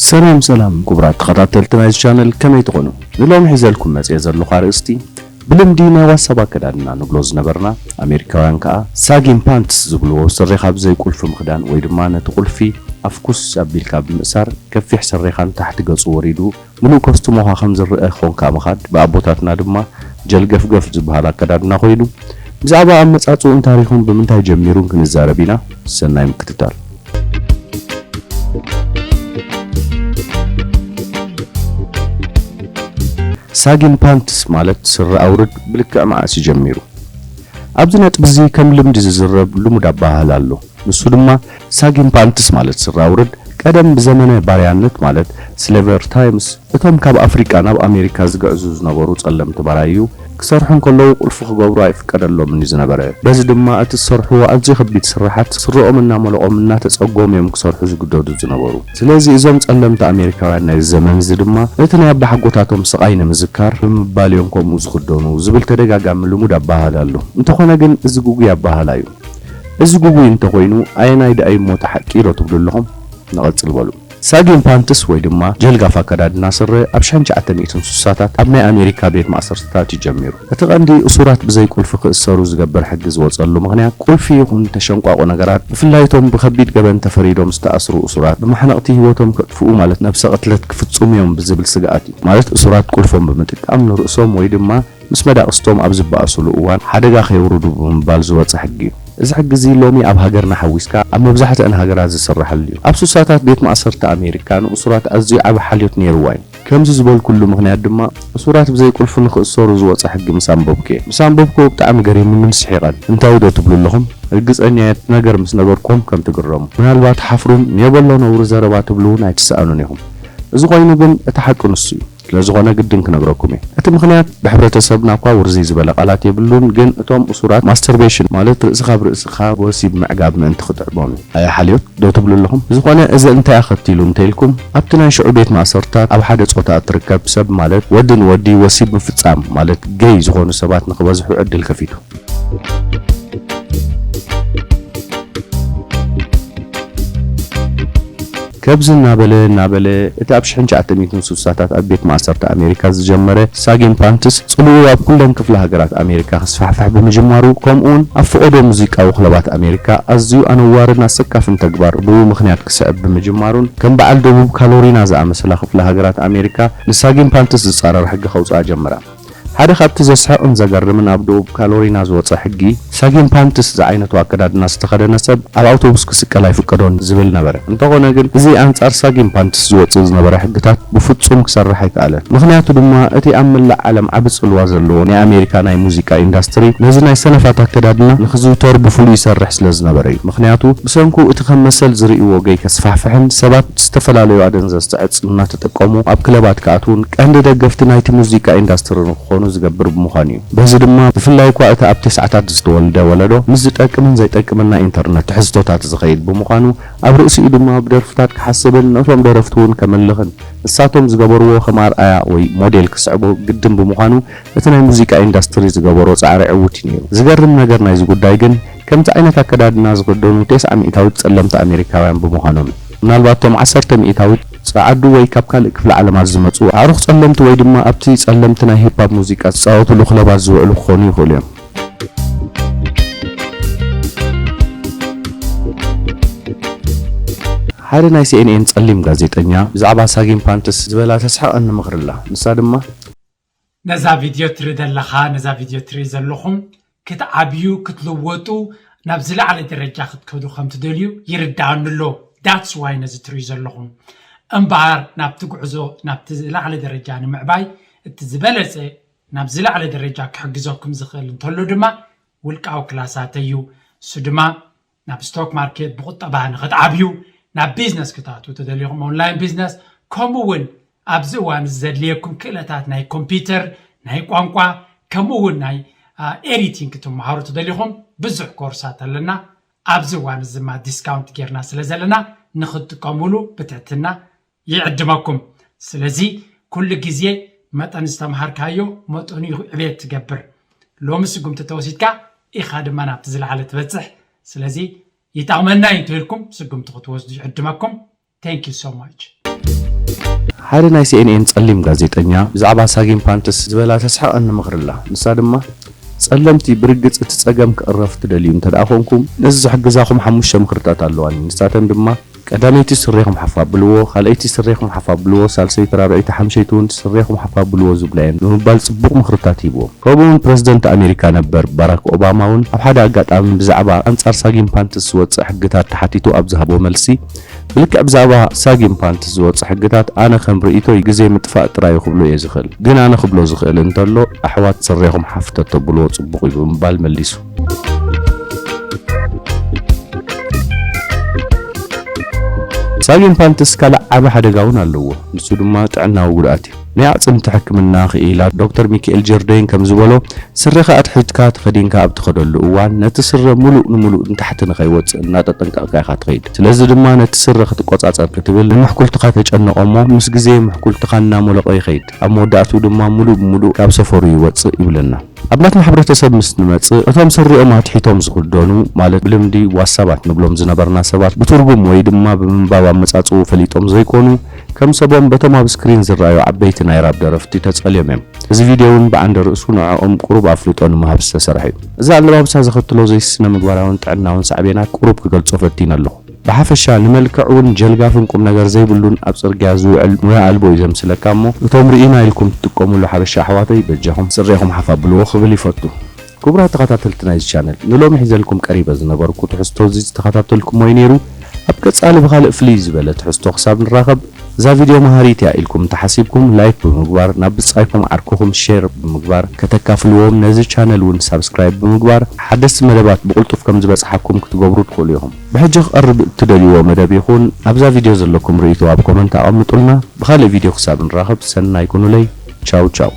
ሰላም ሰላም ክቡራት ተኸታተልቲ ናይዚ ቻነል፣ ከመይ ትኾኑ? ንሎሚ ሒዘልኩም መጽየ ዘለኹ ኣርእስቲ፣ ብልምዲ ናይ ዋሳብ ኣከዳድና ንብሎ ዝነበርና፣ ኣሜሪካውያን ከኣ ሳጊን ፓንትስ ዝብልዎ፣ ስሬኻ ብዘይ ቁልፊ ምኽዳን ወይ ድማ ነቲ ቁልፊ ኣፍኩስ ኣቢልካ ብምእሳር ከፊሕ ስሬኻ ንታሕቲ ገጹ ወሪዱ ምሉእ ኮስትሞኻ ከም ዝረኣ ኮንካ ምኻድ፣ ብኣቦታትና ድማ ጀልገፍገፍ ዝበሃል ኣከዳድና ኮይኑ፣ ብዛዕባ ኣመጻጽኡን ታሪኹን ብምንታይ ጀሚሩን ክንዛረብ ኢና። ሰናይ ምክትታል። ሳጊን ፓንትስ ማለት ስረ ኣውርድ ብልክዕ መዓስ እዩ ጀሚሩ? ኣብዚ ነጥቢ እዚ ከም ልምዲ ዝዝረብ ልሙድ ኣበሃህላ ኣሎ። ንሱ ድማ ሳጊን ፓንትስ ማለት ስረ ኣውርድ ቀደም ብዘመነ ባርያነት ማለት ስሌቨር ታይምስ እቶም ካብ ኣፍሪቃ ናብ ኣሜሪካ ዝግዕዙ ዝነበሩ ጸለምቲ ባራዩ ክሰርሑ እንከለዉ ቁልፊ ክገብሩ ኣይፍቀደሎምን እዩ ዝነበረ። በዚ ድማ እቲ ዝሰርሕዎ ኣዝዩ ከቢድ ስራሓት ስረኦም እናመለቖም እናተጸጎሙ እዮም ክሰርሑ ዝግደዱ ዝነበሩ። ስለዚ እዞም ጸለምቲ ኣሜሪካውያን ናይዚ ዘመን እዚ ድማ ነቲ ናይ ኣባሓጎታቶም ስቓይ ንምዝካር ብምባል እዮም ከምኡ ዝኽደኑ ዝብል ተደጋጋሚ ልሙድ ኣበሃህላ ኣሎ። እንተኾነ ግን እዚ ግጉይ ኣበሃህላ እዩ። እዚ ግጉይ እንተኾይኑ ኣየናይ ደኣ እዩ እሞ እቲ ሓቂ ዶ ትብሉ ኣለኹም? ንቐጽል በሉ። ሳጊን ፓንትስ ወይ ድማ ጀልጋፍ ኣከዳድና ስረ ኣብ ሽሕን ትሽዓተ ሚእትን ስሳታት ኣብ ናይ ኣሜሪካ ቤት ማእሰርትታት እዩ ጀሚሩ። እቲ ቀንዲ እሱራት ብዘይ ቁልፊ ክእሰሩ ዝገብር ሕጊ ዝወጸሉ ምኽንያት ቁልፊ ይኹን ተሸንቋቑ ነገራት ብፍላይ እቶም ብኸቢድ ገበን ተፈሪዶም ዝተኣስሩ እሱራት ብማሕነቕቲ ህይወቶም ከጥፍኡ ማለት ነብሰ ቅትለት ክፍጽሙ እዮም ብዝብል ስግኣት እዩ። ማለት እሱራት ቁልፎም ብምጥቃም ንርእሶም ወይ ድማ ምስ መዳቕስቶም ኣብ ዝበኣሱሉ እዋን ሓደጋ ከየውርዱ ብምባል ዝወጸ ሕጊ እዩ። እዚ ሕጊ እዚ ሎሚ ኣብ ሃገርና ሓዊስካ ኣብ መብዛሕትአን ሃገራት ዝስረሐሉ እዩ። ኣብ ስሳታት ቤት ማእሰርቲ ኣሜሪካ ንእሱራት ኣዝዩ ዓቢ ሓልዮት ነይርዋ እዩ። ከምዚ ዝበልኩሉ ምኽንያት ድማ እሱራት ብዘይ ቁልፊ ንኽእሰሩ ዝወጸ ሕጊ ምስ ኣንበብኩ እየ። ምስ ኣንበብኩ ብጣዕሚ ገሪሙንን ስሒቐን። እንታይ ዶ ትብሉ ኣለኹም? ርግጸኛ እየ እቲ ነገር ምስ ነገርኩም ከም ትግረሙ። ምናልባት ሓፍሩን ኔበሎ ነውሪ ዘረባ ትብሉ እውን ኣይትሰኣኑን ኢኹም። እዚ ኮይኑ ግን እቲ ሓቂ ንሱ እዩ። ስለ ዝኾነ ግድን ክነግረኩም እየ። እቲ ምኽንያት ብሕብረተሰብና እኳ ውርዝይ ዝበለ ቃላት የብሉን፣ ግን እቶም እሱራት ማስተርቤሽን ማለት ርእስኻ ብርእስኻ ወሲብ ምዕጋብ ምእንቲ ክጥዕሞም እዩ። ኣየ ሓልዮት ዶ ትብሉ ኣለኹም? ዝኾነ እዚ እንታይ ኣኸቲሉ እንተኢልኩም ኣብቲ ናይ ሽዑ ቤት ማእሰርታት ኣብ ሓደ ጾታ እትርከብ ሰብ ማለት ወዲ ንወዲ ወሲብ ምፍጻም ማለት ገይ ዝኾኑ ሰባት ንኽበዝሑ ዕድል ከፊቱ። ከብዚ እናበለ እናበለ እቲ ኣብ ሽሕን ትሽዓተ ሚእትን ስሳታት ኣብ ቤት ማእሰርቲ ኣሜሪካ ዝጀመረ ሳጊን ፓንትስ ጽልኡ ኣብ ኩለን ክፍለ ሃገራት ኣሜሪካ ክስፋሕፋሕ ብምጅማሩ ከምኡውን ኣብ ፈቐዶ ሙዚቃዊ ክለባት ኣሜሪካ ኣዝዩ ኣነዋርን ኣሰካፍን ተግባር ብኡ ምኽንያት ክስዕብ ብምጅማሩን ከም በዓል ደቡብ ካሎሪና ዝኣመሰላ ክፍለ ሃገራት ኣሜሪካ ንሳጊን ፓንትስ ዝጻረር ሕጊ ከውጽኣ ጀመራ። ሓደ ካብቲ ዘስሕቕን ዘገርምን ኣብ ደቡብ ካሎሪና ዝወጸ ሕጊ ሳጊን ፓንትስ ዝዓይነቱ ኣከዳድና ዝተኸደነ ሰብ ኣብ ኣውቶቡስ ክስቀል ኣይፍቀዶን ዝብል ነበረ። እንተኾነ ግን እዚ ኣንጻር ሳጊን ፓንትስ ዝወጽእ ዝነበረ ሕግታት ብፍጹም ክሰርሕ ኣይከኣለን። ምኽንያቱ ድማ እቲ ኣብ መላእ ዓለም ዓቢ ጽልዋ ዘለዎ ናይ ኣሜሪካ ናይ ሙዚቃ ኢንዳስትሪ ነዚ ናይ ሰነፋት ኣከዳድና ንኽዝውተር ብፍሉይ ይሰርሕ ስለ ዝነበረ እዩ። ምኽንያቱ ብሰንኩ እቲ ከም መሰል ዝርእይዎ ገይ ከስፋሕፍሕን ሰባት ዝተፈላለዩ ኣደንዘዝቲ ዕጽ እናተጠቀሙ ኣብ ክለባት ክኣትዉን ቀንዲ ደገፍቲ ናይቲ ሙዚቃ ኢንዳስትሪ ንክኾኑ ዝገብር ብምዃኑ እዩ። በዚ ድማ ብፍላይ እኳ እቲ ኣብ ተስዓታት ዝተወልደ ወለዶ ምስ ዝጠቅምን ዘይጠቅምን ናይ ኢንተርነት ትሕዝቶታት ዝኸይድ ብምዃኑ ኣብ ርእሲኡ ድማ ብደርፍታት ክሓስብን ነቶም ደረፍቲ እውን ከመልኽን ንሳቶም ዝገበርዎ ከም ኣርኣያ ወይ ሞዴል ክስዕቦ ግድን ብምዃኑ እቲ ናይ ሙዚቃ ኢንዳስትሪ ዝገበሮ ጻዕሪ ዕዉት እዩ ነይሩ። ዝገርም ነገር ናይዚ ጉዳይ ግን ከምዚ ዓይነት ኣከዳድና ዝኽደኑ ተስዓ ሚእታዊት ጸለምቲ ኣሜሪካውያን ብምዃኖም እዩ። ምናልባት እቶም ዓሰርተ ሚእታዊት ጸዓዱ ወይ ካብ ካልእ ክፍለ ዓለማት ዝመጹ ኣዕሩኽ ጸለምቲ ወይ ድማ ኣብቲ ጸለምቲ ናይ ሂፓፕ ሙዚቃ ዝጻወቱሉ ክለባት ዝውዕሉ ክኾኑ ይኽእሉ እዮም። ሓደ ናይ ሲ ኤን ኤን ጸሊም ጋዜጠኛ ብዛዕባ ሳጊን ፓንትስ ዝበላ ተስሕቐኒ ምኽሪ ኣላ። ንሳ ድማ ነዛ ቪድዮ ትርኢ ዘለኻ፣ ነዛ ቪድዮ ትርኢ ዘለኹም ክትዓብዩ፣ ክትልወጡ፣ ናብ ዝለዓለ ደረጃ ክትከዱ ከም ትደልዩ ይርድኣኒ ኣሎ። That's why ነዚ ትርእዩ ዘለኹም። እምበኣር ናብቲ ጉዕዞ ናብቲ ዝለዓለ ደረጃ ንምዕባይ እቲ ዝበለጸ ናብ ዝለዓለ ደረጃ ክሕግዘኩም ዝኽእል እንተሎ ድማ ውልቃዊ ክላሳተይ እዩ። እሱ ድማ ናብ ስቶክ ማርኬት ብቁጠባ ንክትዓብዩ፣ ናብ ቢዝነስ ክትኣትዉ ተደሊኹም ኦንላይን ቢዝነስ፣ ከምኡ እውን ኣብዚ እዋን እዚ ዘድልየኩም ክእለታት ናይ ኮምፒውተር፣ ናይ ቋንቋ፣ ከምኡ እውን ናይ ኤዲቲንግ ክትመሃሩ ተደሊኹም ብዙሕ ኮርሳት ኣለና። ኣብዚ እዋን እዚ ድማ ዲስካውንት ጌርና ስለ ዘለና ንክትጥቀምሉ ብትሕትና ይዕድመኩም። ስለዚ ኩሉ ግዜ መጠን ዝተምሃርካዮ መጠኑ እዩ ዕቤት ትገብር። ሎሚ ስጉምቲ ተወሲድካ ኢኻ ድማ ናብቲ ዝለዓለ ትበጽሕ። ስለዚ ይጠቕመና እዩ እንተኢልኩም ስጉምቲ ክትወስዱ ይዕድመኩም። Thank you so much። ሓደ ናይ ሲ ኤን ኤን ጸሊም ጋዜጠኛ ብዛዕባ ሳጊን ፓንትስ ዝበላ ተስሕቐኒ ምኽሪ ኣላ። ንሳ ድማ፣ ጸለምቲ ብርግጽ እቲ ጸገም ክቕረፍ ትደልዩ እንተ ደኣ ኾንኩም፣ ነዚ ዝሕግዛኹም ሓሙሽተ ምኽርታት ኣለዋኒ። ንሳተን ድማ፣ ቀዳመይቲ ስሬኹም ሓፍ ኣብልዎ፣ ካልኣይቲ ስሬኹም ሓፍ ኣብልዎ፣ ሳልሰይቲ ራብዐይቲ ሓምሸይቲ እውን ስሬኹም ሓፍ ኣብልዎ ዝብላ እየን ብምባል ጽቡቕ ምኽርታት ሂብዎም። ከምኡ እውን ፕረዚደንት ኣሜሪካ ነበር ባራክ ኦባማ እውን ኣብ ሓደ ኣጋጣሚ ብዛዕባ ኣንጻር ሳጊን ፓንትስ ዝወጽእ ሕግታት ተሓቲቱ ኣብ ዝሃቦ መልሲ፣ ብልክዕ ብዛዕባ ሳጊን ፓንትስ ዝወጽእ ሕግታት ኣነ ከም ርእይቶይ ግዜ ምጥፋእ ጥራይ እዩ ክብሎ እየ ዝኽእል። ግን ኣነ ክብሎ ዝኽእል እንተሎ ኣሕዋት ስሬኹም ሓፍ ተተብልዎ ጽቡቕ እዩ ብምባል መሊሱ። ሳጊን ፓንትስ ካልእ ዓቢ ሓደጋ እውን ኣለዎ። ንሱ ድማ ጥዕናዊ ጉድኣት እዩ። ናይ ኣዕጽምቲ ሕክምና ክኢላ ዶክተር ሚካኤል ጀርደይን ከም ዝበሎ፣ ስረኻ ኣትሒዝካ ተኸዲንካ ኣብ ትኸደሉ እዋን፣ ነቲ ስረ ሙሉእ ንሙሉእ ንታሕቲ ንኸይወጽእ እናተጠንቀቕካ ኢኻ ትኸይድ። ስለዚ ድማ ነቲ ስረ ክትቆጻጸር ክትብል፣ ንምሕኩልትኻ ተጨነቕ እሞ፣ ምስ ግዜ ምሕኩልትኻ እናሞለቐ ይኸይድ። ኣብ መወዳእትኡ ድማ ሙሉእ ብሙሉእ ካብ ሰፈሩ ይወጽእ ይብለና። ኣብ ናትና ሕብረተሰብ ምስ ንመጽእ፣ እቶም ስሪኦም ኣትሒቶም ዝኽደኑ፣ ማለት ብልምዲ ዋሳባት ንብሎም ዝነበርና ሰባት፣ ብትርጉም ወይ ድማ ብምንባብ ኣመጻጽኡ ፈሊጦም ዘይኮኑ፣ ከም ሰቦም በቶም ኣብ ስክሪን ዝረኣዩ ዓበይቲ ናይ ራፕ ደረፍቲ ተጸልዮም እዮም። እዚ ቪድዮ እውን ብዓንደ ርእሱ ንዕኦም ቁሩብ ኣፍልጦ ንምሃብ ዝተሰርሐ እዩ። እዚ ኣለባብሳ ዘኸትሎ ዘይስነ ምግባራውን ጥዕናውን ሳዕቤናት ቁሩብ ክገልጾ ፈቲነ ኣለኹ። ብሓፈሻ ንመልክዕ እውን ጀልጋፍን ቁም ነገር ዘይብሉን ኣብ ጽርግያ ዝውዕል ሙያ ኣልቦ እዩ ዘምስለካ እሞ፣ እቶም ርኢና ኢልኩም ትጥቀሙሉ ሓበሻ ኣሕዋተይ በጃኹም ስሬኹም ሓፍ ኣብልዎ ክብል ይፈቱ። ክቡራት ተኸታተልቲ ናይዚ ቻነል፣ ንሎሚ ሒዘልኩም ቀሪበ ዝነበርኩ ትሕዝቶ እዚ ዝተኸታተልኩሞ እዩ ነይሩ። ኣብ ቀጻሊ ብኻልእ ፍልይ ዝበለ ትሕዝቶ ክሳብ ንራኸብ፣ እዛ ቪድዮ መሃሪት እያ ኢልኩም እንተሓሲብኩም ላይክ ብምግባር፣ ናብ ብጻይኩም ዓርክኹም ሼር ብምግባር ከተካፍልዎም፣ ነዚ ቻነል እውን ሳብስክራይብ ብምግባር ሓደስቲ መደባት ብቕልጡፍ ከም ዝበጽሓኩም ክትገብሩ ትኽእሉ ኢኹም። ብሕጂ ክቐርብ እትደልይዎ መደብ ይኹን ኣብዛ ቪድዮ ዘለኩም ርእይቶ ኣብ ኮመንት ኣቐምጡልና። ብኻልእ ቪድዮ ክሳብ ንራኸብ ሰናይ ኩኑለይ። ቻው ቻው።